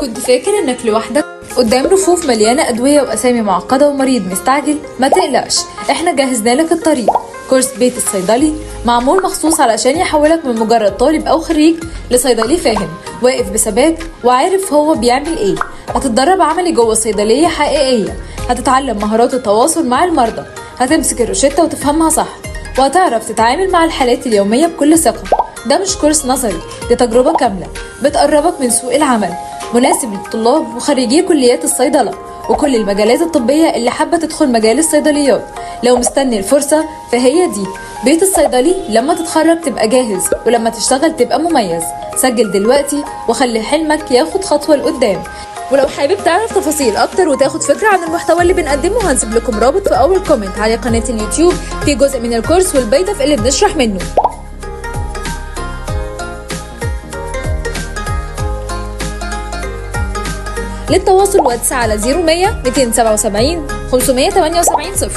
كنت فاكر انك لوحدك قدام رفوف مليانة أدوية وأسامي معقدة ومريض مستعجل؟ ما تقلقش، احنا جهزنا لك الطريق. كورس بيت الصيدلي معمول مخصوص علشان يحولك من مجرد طالب أو خريج لصيدلي فاهم، واقف بثبات وعارف هو بيعمل ايه. هتتدرب عملي جوه صيدلية حقيقية، هتتعلم مهارات التواصل مع المرضى، هتمسك الروشتة وتفهمها صح، وهتعرف تتعامل مع الحالات اليومية بكل ثقة. ده مش كورس نظري، دي تجربة كاملة بتقربك من سوق العمل، مناسب للطلاب وخريجي كليات الصيدلة وكل المجالات الطبية اللي حابة تدخل مجال الصيدليات. لو مستني الفرصة فهي دي بيت الصيدلي. لما تتخرج تبقى جاهز، ولما تشتغل تبقى مميز. سجل دلوقتي وخلي حلمك ياخد خطوة لقدام. ولو حابب تعرف تفاصيل اكتر وتاخد فكرة عن المحتوى اللي بنقدمه، هنسيب لكم رابط في اول comment على قناة اليوتيوب في جزء من الكورس وال PDF اللي بنشرح منه. للتواصل واتس على 0100 277 578 0.